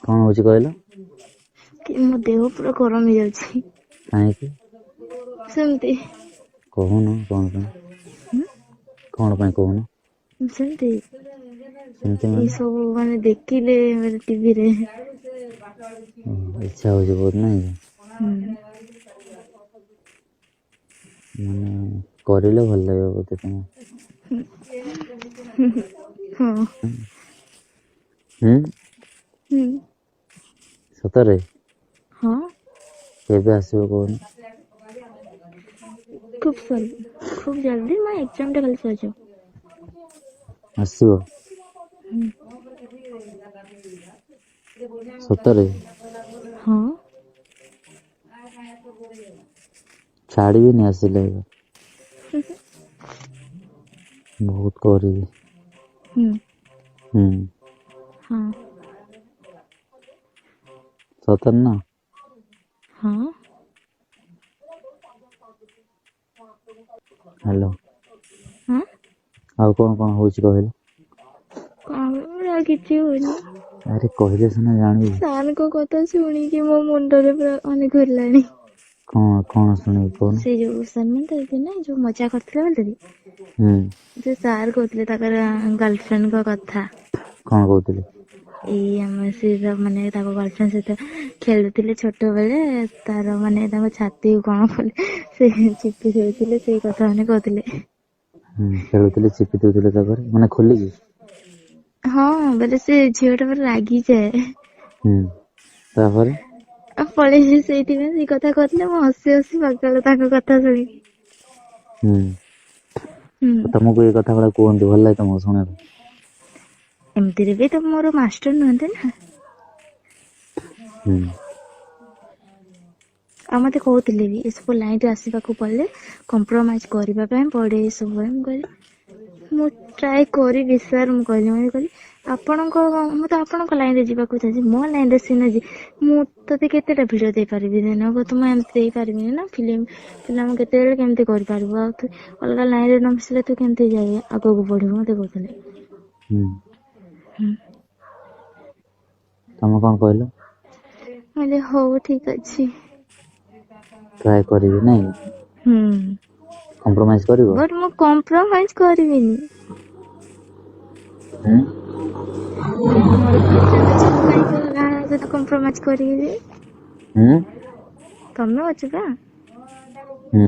କଣ ହଉଛି କହିଲ? କି ମୋ ଦେହ ପୁରା ଗରମ ହେଇଯାଉଛି। କାହିଁକି? ସେମିତି। କହୁନ କଣ ପାଇଁ? ହୁଁ। କଣ ପାଇଁ କହୁନ? ସେମିତି। ସେମିତି ଏଇ ମାନେ ସବୁ ମାନେ ଦେଖିଲେ ମାନେ ଟିଭିରେ। ଓ ଇଚ୍ଛା ହଉଛି ବହୁତ ନାଇଁ କି? ହୁଁ। ମାନେ କରିଲେ ଭଲ ଲାଗିବ ବୋଧେ ତମକୁ? ହୁଁ ହଁ। ହୁଁ। ହୁଁ। ସତରେ? ହଁ। କେବେ ଆସିବ କହୁନ? ଖୁବ୍ ଖୁବ୍ ଜଲଦି ମୋ ଏକ୍ଜାମ ଟା ଖାଲି ସରିଯାଉ। ଆସିବ? ହୁଁ। ସତରେ? ହଁ। ଛାଡ଼ିବିନି ଆସିଲେ ଏବେ। ବହୁତ କରିବି। ହୁଁ। ହୁଁ। ହଁ। ସତରେ ନା? ହଁ। ହ୍ୟାଲୋ। ହଁ। ଆଉ କଣ କଣ ହଉଛି କହିଲ? କଣ ଆଉ କିଛି ହଉନି। ଆରେ କହିଲେ ସିନା ଜାଣିବି। ସାରଙ୍କ କଥା ଶୁଣିକି ମୋ ମୁଣ୍ଡରେ ପୁରା ମାନେ ଘୁରିଲାଣି। କଣ କଣ ଶୁଣିବି କହୁନ? ସେ ଯୋଉ ସମ୍ବଲପୁର ନା ଯୋଉ ମଜା କରିଥିଲା ବୋଲିକି ହୁଁ। ସେ ସାର୍ କହୁଥିଲେ ତାଙ୍କର ଗାର୍ଲଫ୍ରେଣ୍ଡଙ୍କ କଥା। କଣ କହୁଥିଲେ? ଏଇ ଆମ ସେ ମାନେ ତାଙ୍କ ଗାର୍ଲଫ୍ରେଣ୍ଡ ସହିତ ଖେଳୁଥିଲେ ଛୋଟ ବେଳେ ତାର ମାନେ ତାଙ୍କ ଛାତି କଣ କଲେ ସେ ଚିପି ଦଉଥିଲେ ସେଇ କଥା ମାନେ କହୁଥିଲେ। ହୁଁ ଖେଳୁଥିଲେ ଚିପି ଦଉଥିଲେ ତାପରେ ମାନେ ଖୋଲିକି? ହଁ ବୋଇଲେ ସେ ଝିଅ ଟା ପୁରା ରାଗିଯାଏ। ହୁଁ ତାପରେ? ଆଉ ପଳେଇଛି ସେଇଥିପାଇଁ ସେଇ କଥା କହୁଥିଲେ ମୁଁ ହସି ହସି ପାଗଳ ତାଙ୍କ କଥା ଶୁଣିକି। ହୁଁ ହୁଁ ତମକୁ ଏଇ କଥା ଗୁଡା କୁହନ୍ତି ଭଲ ଲାଗେ ତମକୁ ଶୁଣିବାକୁ? ଏମିତିରେ ବି ତ ମୋର ମାଷ୍ଟର ନୁହନ୍ତି ନା। ହୁଁ। ଆଉ ମତେ କହୁଥିଲେ ବି ଏସବୁ ଲାଇନ ରେ ଆସିବାକୁ ପଡିଲେ କମ୍ପ୍ରୋମାଇଜ କରିବା ପାଇଁ ପଡେ ଏ ସବୁ ମୁଁ କହିଲି ମୁଁ ଟ୍ରାଏ କରିବି ସାର୍ ମୁଁ କହିଲି ମୁଁ କହିଲି ଆପଣଙ୍କ ମୁଁ ତ ଆପଣଙ୍କ ଲାଇନ ରେ ଯିବାକୁ ଚାହୁଁଛି ମୋ ଲାଇନ ରେ ସିନା ମୁଁ ତୋତେ କେତେଟା ଭିଡିଓ ଦେଇପାରିବି ଦିନକୁ ତ ମୁଁ ଏମିତି ଦେଇପାରିବିନି ନା ଫିଲ୍ମ ଫିଲ୍ମ କେତେବେଳେ କେମିତି କରିପାରିବୁ ଆଉ ତୁ ଅଲଗା ଲାଇନ ରେ ନ ମିଶିଲେ ତୁ କେମିତି ଯାଇ ଆଗକୁ ବଢିବୁ ମତେ କହୁଥିଲେ। ହୁଁ। ହୁଁ। ତମେ କଣ କହିଲ? ମୁଁ କହିଲି ହଉ ଠିକ ଅଛି। ଟ୍ରାଏ କରିବି ନାଇଁ? ହୁଁ। କମ୍ପ୍ରୋମାଇଜ କରିବ? ବଟ ମୁଁ କମ୍ପ୍ରୋମାଇଜ କରିବିନି। ହୁଁ। ଯେହେତୁ ମୋର ବୟଫ୍ରେଣ୍ଡ ଅଛି ମୁଁ କାହିଁକି କାହା ସହିତ କମ୍ପ୍ରୋମାଇଜ କରିବି। ହୁଁ। ତମେ ଅଛ ପା। ହୁଁ।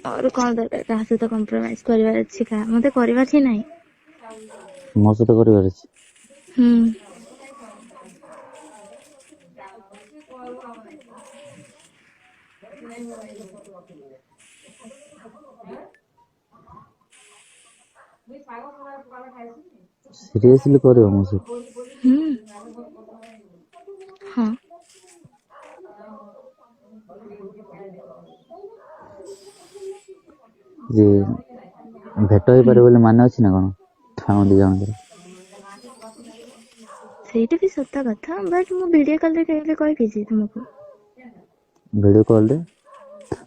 ମୋର କଣ ଦରକାର କାହା ସହିତ କମ୍ପ୍ରୋମାଇଜ କରିବାର ଅଛି କାହା ମତେ କରିବାର ହିଁ ନାହିଁ। ମୋ ସହିତ କରିବାର ଅଛି? ହୁଁ। ସିରିୟସଲି କରିବ ମୋ ସହିତ? ହୁଁ ହଁ। ଯେ ଭେଟ ହୁଁ ହେଇପାରିବ ବୋଲି ମାନେ ଅଛି ନା କଣ ଆମ ଦି ଜଣଙ୍କର? ସେଇଟା ବି ସତ କଥା ବଟ ମୁଁ ଭିଡିଓ କଲରେ କେବେ କହିଦେଇଛି ତୁମକୁ? ଭିଡିଓ କଲରେ?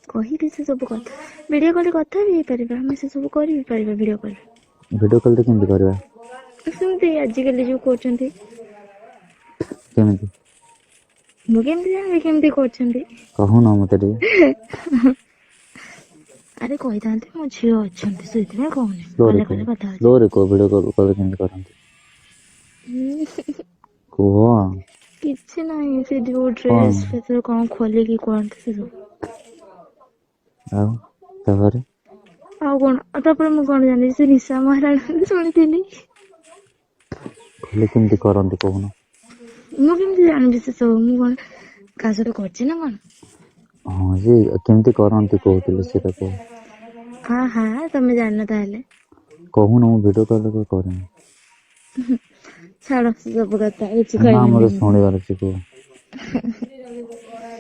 କହିବି ସେ ସବୁ କଥା ଭିଡିଓ କଲରେ କଥା ବି ହେଇପାରିବା ଆମେ ସେ ସବୁ କରିବି ପାରିବା ଭିଡିଓ କଲରେ। ଭିଡିଓ କଲରେ କେମିତି କରିବା? ସେମିତି ଆଜିକାଲି ଯୋଉ କରୁଛନ୍ତି। କେମିତି? ମୁଁ କେମିତି ଜାଣିବି କେମିତି କରୁଛନ୍ତି? କହୁନ ମତେ ଟିକେ। ଆରେ କହିଥାନ୍ତି ମୋ ଝିଅ ଅଛନ୍ତି ସେଇଥିପାଇଁ କହୁନି ସ୍ଲୋରେ କଲେ କୁହ କଲେ କଥା ହଉଛି। ସ୍ଲୋରେ କୁହ ଭିଡିଓ କଲ କଲେ କେମିତି କରନ୍ତି? ହୁଁ। କୁହ। କିଛି ନାହିଁ ସେ ଯୋଉ କଣ ଡ୍ରେସ ଫେସ କଣ ଖୋଲିକି କୁହନ୍ତି ସେ ସବୁ। ଆଉ ତାପରେ? ଆଉ କଣ ଆଉ ତାପରେ ମୁଁ କଣ ଜାଣିଲି ସେ ନିଶା ମହାରାଣା ଶୁଣିଥିଲି। କହିଲେ କେମିତି କରନ୍ତି କହୁନ? ମୁଁ କେମିତି ଜାଣିବି ସେ ସବୁ ମୁଁ କଣ କାହା ସହିତ କରିଛି ନା କଣ? ହଁ ଯେ କେମିତି କରନ୍ତି କହୁଥିଲି ସେଇଟା କୁହ। ହଁ ହଁ ତମେ ଜାଣିନ ତାହେଲେ। କହୁନ ମୁଁ ଭିଡିଓ କଲ ରେ କରିବି। ଛାଡ ସେ ସବୁ କଥା କିଛି ନା କହିବିନି ମତେ ମୁଁ। ଶୁଣିବାର ଅଛି କୁହ।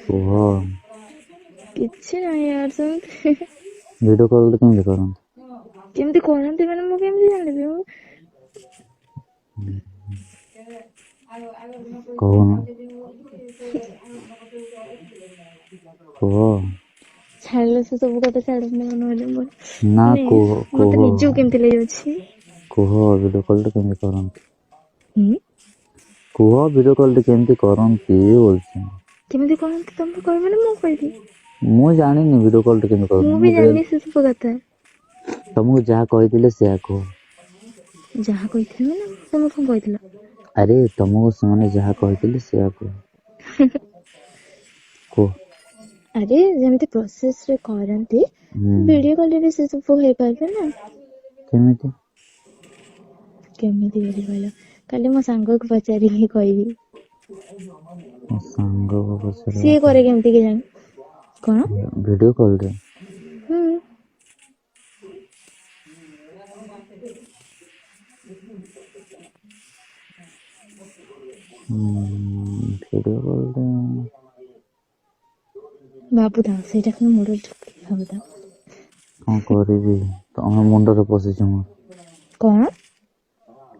କୁହ। କିଛି ନାହିଁ ୟାର ସେମିତି। ଭିଡିଓ କଲରେ କେମିତି କରନ୍ତି? କେମିତି କରନ୍ତି ମାନେ ମୁଁ କେମିତି ଜାଣିବି ମୁଁ କହୁନ। କୁହ। ଛାଡିଲେ ସେ ସବୁ କଥା ଛାଡ ମୁଁ ନହେଲେ ମୋର ନା ମାନେ କୁହ କୁହ ମତେ ନିଜକୁ କେମିତି ଲାଗଯାଉଛି। କୁହ ଭିଡିଓ କଲରେ କେମିତି କରନ୍ତି? ହୁଁ। କୁହ ଭିଡିଓ କଲ୍ ରେ କେମିତି କରନ୍ତି ବୋଲୁଛି। କେମିତି କରନ୍ତି ତମେ କହିବ ନା ମୁଁ କହିବି? ମୁଁ ଜାଣିନି ଭିଡିଓ କଲ୍ ଟା କେମିତି ମୁଁ କରନ୍ତି। ବି ଜାଣିନି ସେ ସବୁ କଥା। ତମକୁ ଯାହା କହିଥିଲେ ସେୟା କୁହ। ଯାହା କହିଥିଲି ମାନେ ତମେ କଣ କହିଥିଲ? ଆରେ ତମକୁ ସେମାନେ ଯାହା କହିଥିଲେ ସେୟା କୁହ। କୁହ। ଆରେ ଯେମିତି ପ୍ରୋସେସ ରେ କରନ୍ତି, ହୁଁ ଭିଡିଓ କଲରେ ବି ସେ ସବୁ ହେଇପାରିବ ନା। କେମିତି? କେମିତି ବୋଲି କହିଲ, କାଲି ମୋ ସାଙ୍ଗକୁ ପଚାରିକି କହିବି। ମୋ ସାଙ୍ଗକୁ ପଚାରିବ ସିଏ କରେ କେମିତି କେଜାଣି? କଣ? ଭିଡିଓ କଲ୍ ରେ? ହୁଁ। ଭିଡିଓ କଲ୍ ରେ ଭାବୁଥାଅ, ସେଇଟା ଖାଲି ମୁଣ୍ଡରେ ଢୁକେଇ ଭାବୁଥାଅ। କଣ କରିବି, ତମେ ମୁଣ୍ଡରେ ପଶିଛ ମୋର। କଣ?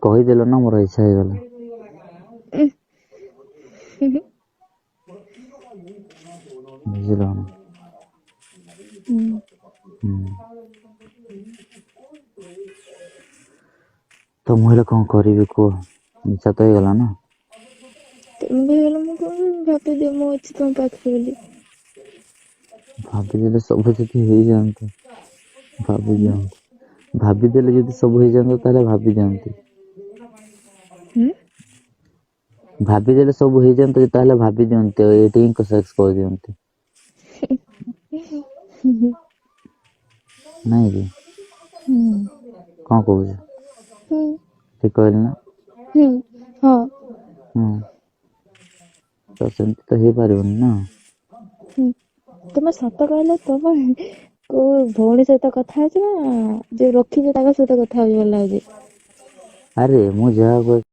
କହିଦେଲ ନା, ମୋର ଇଚ୍ଛା ହେଇଗଲା। ଉଁ ହୁଁ। ବୁଝିଲ ନା? ହୁଁ। ହୁଁ। ତ ମୁଁ ହେଲେ କଣ କରିବି କୁହ, ଇଚ୍ଛା ତ ହେଇଗଲା ନା। ତମେ ବି ହେଇଗଲ, ମୁଁ କଣ ଭାବିଦିଅ ମୁଁ ଅଛି ତମ ପାଖରେ ବୋଲି। ଭାବିଦେଲେ ସବୁ ଯଦି ହେଇଯାଆନ୍ତା, ଭାବି ହୁଁ ଦିଅନ୍ତି। ଭାବିଦେଲେ ଯଦି ସବୁ ହେଇଯାଆନ୍ତା ତାହେଲେ ଭାବି ଦିଅନ୍ତି। ହୁଁ। ଭାବିଦେଲେ ସବୁ ହେଇଯାଆନ୍ତା ତାହେଲେ ଭାବି ଦିଅନ୍ତି, ଆଉ ଏଇଠି ହିଁ ସେକ୍ସ କରିଦିଅନ୍ତି। ହୁଁ। ନାଇଁ କି? ହୁଁ। କଣ କହୁଛ? ହୁଁ। ଠିକ କହିଲି ନା? ହୁଁ, ହଁ। ହୁଁ, ତ ସେମିତି ତ ହେଇପାରିବନି ନା। ହୁଁ, ତମେ ସତ କହିଲ, ତମେ କୋଉ ଭଉଣୀ ସହିତ କଥା ହଉଛ ନା ଯୋଉ ରଖିଛ ତାଙ୍କ ସହିତ କଥା ହଉଛ ଭଲ ଲାଗୁଛି? ଆରେ ମୁଁ ଯାହା କହେ